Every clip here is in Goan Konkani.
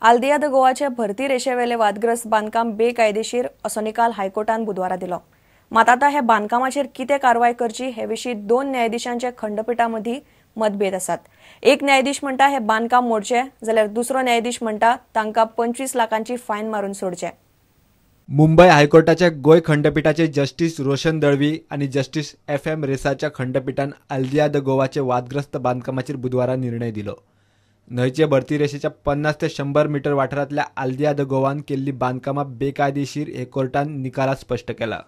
आल्दिया the गोवाचे भरती रेशेवेले वादग्रस्त बांदकाम बेकायदेशीर असो निकाल हायकोर्टान बुधवारा दिलो. मात आतां हे बांदकामाचेर कितें कारवाय करची हे विशीं दोन न्यायाधीशांच्या खंडपिठा मदीं मतभेद आसात. एक न्यायाधीश म्हणटा हे बांदकाम मोडचे, जाल्यार दुसरो न्यायाधीश म्हणटा तांकां 25 लाखांची फायन मारून सोडचे. मुंबय हायकोर्टाच्या गोंय खंडपिठाचे जस्टीस रोशन दळवी आनी जस्टीस एफ.एम. रेसाच्या खंडपिठान आल्दिया the गोवाचे वादग्रस्त बांदकामाचेर बुधवारा निर्णय दिलो. न्हंयचे भरती रेशेच्या 50 ते 100 मीटर वाठारांतल्या आल्दिया the गोवान केल्ली बांदकामां बेकायदेशीर हे कोर्टान निकालात स्पश्ट केला.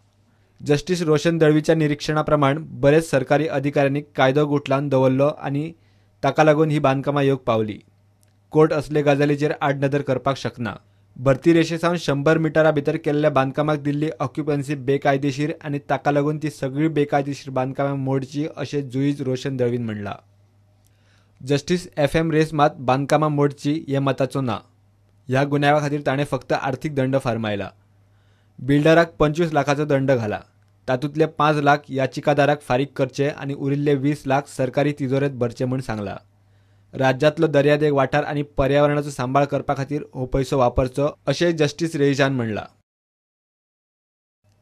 जस्टीस रोशन दळवीच्या निरीक्षणा प्रमाण बरेच सरकारी अधिकाऱ्यांनी कायदो गुटलावन दवरलो आनी ताका लागून ही बांदकामां येवंक पावली. कोर्ट असले गजालीचेर आडनदर करपाक शकना. भरती रेशे सावन 100 मिटरा भितर केल्ल्या बांदकामाक दिल्ली ऑक्युपन्सी बेकायदेशीर आनी ताका लागून ती सगळी बेकायदेशीर बांदकामां मोडची अशें जुईज रोशन दळवीन म्हणलां. Justice FM. रेस मात बांदकामां मोडची हे मताचो ना. ह्या गुन्यांवा खातीर ताणें फक्त आर्थीक दंड फर्मायला. बिल्डराक 25 लाखाचो दंड घाला. तातूंतले 5 लाख याचिकादाराक फारीक करचे आनी उरिल्ले 20 लाख सरकारी तिजोरेंत भरचे म्हूण सांगला. राज्यांतलो दर्यादेग वाठार आनी पर्यावरणाचो सांबाळ करपा खातीर हो पयसो वापरचो अशें जस्टीस रेजान म्हणलां.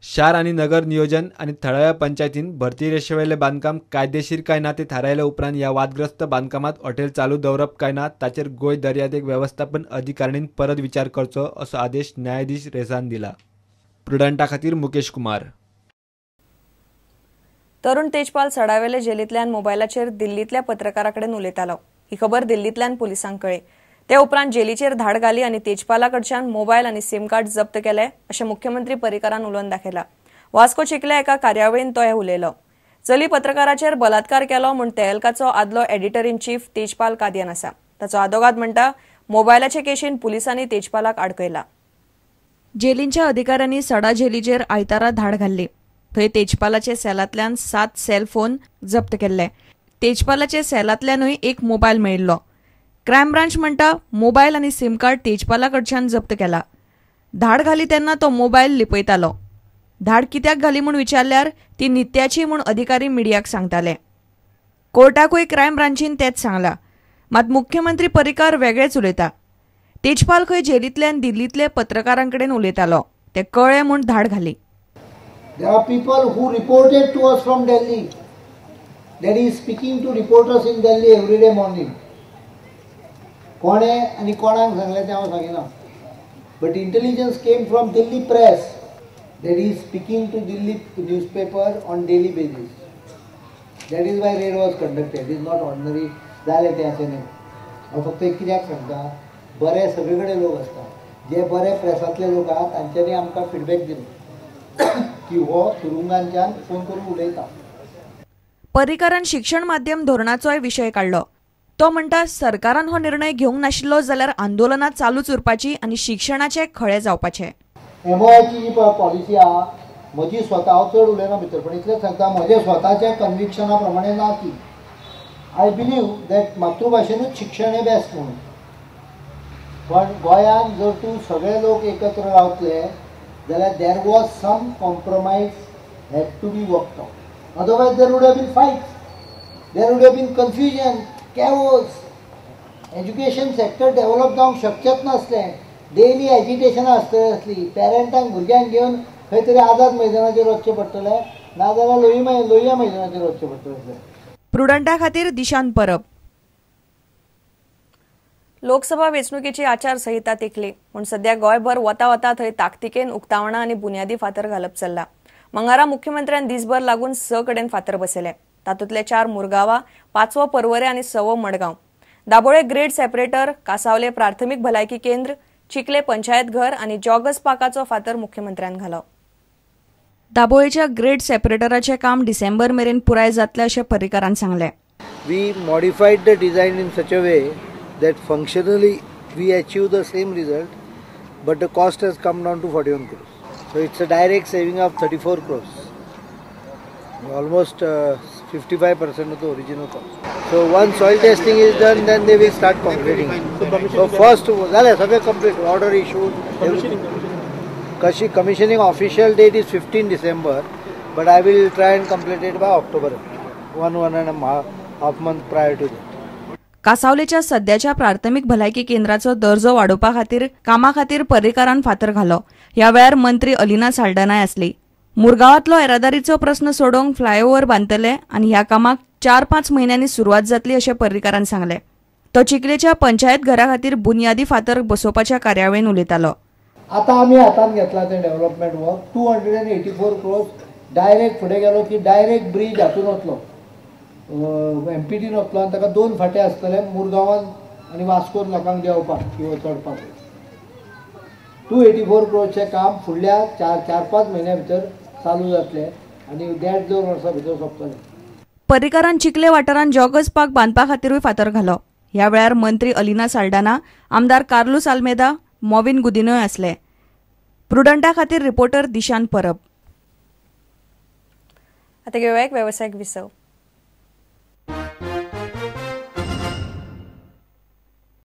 शार आनी नगर नियोजन आनी थळाव्या पंचायतीन भरती रेशेवेले बांदकाम कायदेशीर काय ना ते थारायले उपरांत ह्या वादग्रस्त बांदकामात हॉटेल चालू दवरप काय ना ताचेर गोंय दर्यादेग वेवस्थापन अधिकारणीन परत विचार करचो असो आदेश न्यायाधीश रेजान दिला. प्रुडंटा खातीर मुकेश कुमार. तरुण तेजपाल सडावेले जेलींतल्यान मोबायलाचेर दिल्लींतल्या पत्रकारा कडेन उलयतालो. ही खबर दिल्लींतल्यान पुलिसांक कळ्ळी. ते उपरांत जेलीचेर धाड घाली आनी तेजपाला कडच्यान मोबायल आनी सिम कार्ड जप्त केले अशें मुख्यमंत्री पर्रीकारान उलोवन दाखयला. वास्को चिखल्या एका कार्यावळीन तो हे उलयलो. चली पत्रकाराचेर बलात्कार केलो म्हूण तेहलकाचो आदलो editor in chief Tejpal Kadian आसा. ताचो आदोगाद म्हणटा मोबायलाचे केशीन पुलिसांनी तेजपालाक आडकयला. जेलींच्या अधिकाऱ्यांनी सडा जेलीचेर आयतारा धाड घाल्ली. थंय तेजपालाचे सेलांतल्यान 7 सेलफोन जप्त केल्ले. तेजपालाचे सेलांतल्यानूय एक मोबायल मेळिल्लो. क्रायम ब्रांच म्हणटा मोबायल आनी सिम कार्ड तेजपाला कडच्यान जप्त केला. धाड घाली तेन्ना तो मोबायल लिपयतालो. धाड कित्याक घाली म्हूण विचारल्यार ती नित्याची म्हूण अधिकारी मिडियाक सांगताले. कोर्टाकूय क्रायम ब्रांचीन तेच सांगला. मात मुख्यमंत्री पर्रीकार वेगळेच उलयता. तेजपाल खंय जेलींतल्यान दिल्लींतले पत्रकारां कडेन उलयतालो ते कळ्ळें म्हूण धाड घाली. There are people who reported to us from Delhi that he is speaking to reporters in Delhi every day morning. कोणे आनी कोणाक सांगलें तें हांव सांगिना, but intelligence came from Delhi press that he is speaking to Delhi newspaper on daily basis. That is why raid was conducted. Is not ordinary जालें तें अशें न्ही. हांव फक्त एक कित्याक सांगता, बरे सगळे कडेन लोक आसता, जे बरे प्रेसांतले लोक आहात तांच्यांनी आमकां फिडबॅक दिलो की हो तुरुंगांच्यान फोन करून उलयता. पर्रीकारान शिक्षण माध्यम धोरणाचोय विशय काडलो. तो म्हणटा सरकारान हो निर्णय घेवंक नाशिल्लो जाल्यार आंदोलनां चालूच उरपाची आनी शिक्षणाचे खळे जावपाचे. एमओआयची जी पॉलिसी आहा म्हजी स्वता, हांव चड उलयना भितर, पण इतलेंच सांगता म्हजे स्वताच्या कन्विक्शना प्रमाणे ना ती. I believe that मातृभाशेनूच शिक्षण हें बेस्ट म्हणून. पण गोंयांत जर तूं सगळे लोक एकत्र रावतले जाल्यार there was some compromise had to be worked out. Otherwise there would have been fights, there would have been confusion, chaos. Education sector develop जावंक शकचेंच नासलें. डेली एजिटेशनां आसतली आसली. पेरंटांक भुरग्यांक घेवन खंय तरी आझाद मैदानाचेर वचचें पडटलें, नाजाल्यार लोहिया मैदानाचेर वचचें पडटलें आसलें. प्रुडंटा खातीर दिशांत परब. लोकसभा वेंचणुकेची आचारसंहिता तेंकली म्हूण सध्या गोंयभर वता वता थंय ताकतिकेन उक्तावणां आनी बुन्यादी फातर घालप चल्ला. मंगारा मुख्यमंत्र्यान दिसभर लागून 6 कडेन फातर बसयले. तातूंतले 4 मुरगांवा, 5वो पर्वरे आनी 6वो मडगांव. दाबोळे ग्रेड सेपरेटर, कासावले प्राथमीक भलायकी केंद्र, चिखले पंचायत घर आनी जॉगस पार्काचो फातर मुख्यमंत्र्यान घालो. दाबोळेच्या ग्रेड सेपरेटराचें काम डिसेंबर मेरेन पुराय जातलें अशें पर्रीकारान सांगलें. We modified the design in such a way that functionally we achieve the same result, but the cost has come down to 41 crores. So it's a direct saving of 34 crores, almost 55% of the original cost. So once soil testing is done, then they will start concreting. So first, सगळें complete, order issued. Commissioning official date is 15 December, but I will try and complete it by October, one and a half month prior to that. कासावलेच्या सद्याच्या प्राथमीक भलायकी केंद्राचो दर्जो वाडोवपा खातीर कामा खातीर पर्रीकारान फातर घालो. ह्या वेळार मंत्री अलिना साल्डानाय आसली. मुरगांवांतलो येरादारीचो प्रस्न सोडोवंक फ्लायओव्हर बांदतले आनी ह्या कामाक 4-5 म्हयन्यांनी सुरवात जातली अशें पर्रीकारान सांगलें. तो चिखलेच्या पंचायत घरा खातीर बुन्यादी फातर बसोवपाच्या कार्यावळीन उलयतालो. आतां आमी हातांत घेतला तें डेव्हलपमेंट वर्क 284 क्रोर्स डायरेक्ट फुडें गेलो की डायरेक्ट ब्रीज हातून वतलो, एमपीटीन वतलो आनी ताका 2 फांटे आसतले, मुरगांवान आनी वास्कोन लोकांक देंवपाक किंवा चडपाक. 284 क्रोर्सचें काम फुडल्या 4-5 म्हयन्या भितर चालू जातलें आनी 1.5-2 वर्सां भितर सोंपतलें. पर्रीकारान चिखले वाठारांत जॉगर्स पार्क बांदपा खातीरूय फातर घालो. ह्या वेळार मंत्री अलिना साल्डाना, आमदार कार्लूस आल्मेदा, मॉविन गुदिनोय आसले. प्रुडंटा खातीर रिपोर्टर दिशान परब. आतां घेवया एक वेवसायीक विसव.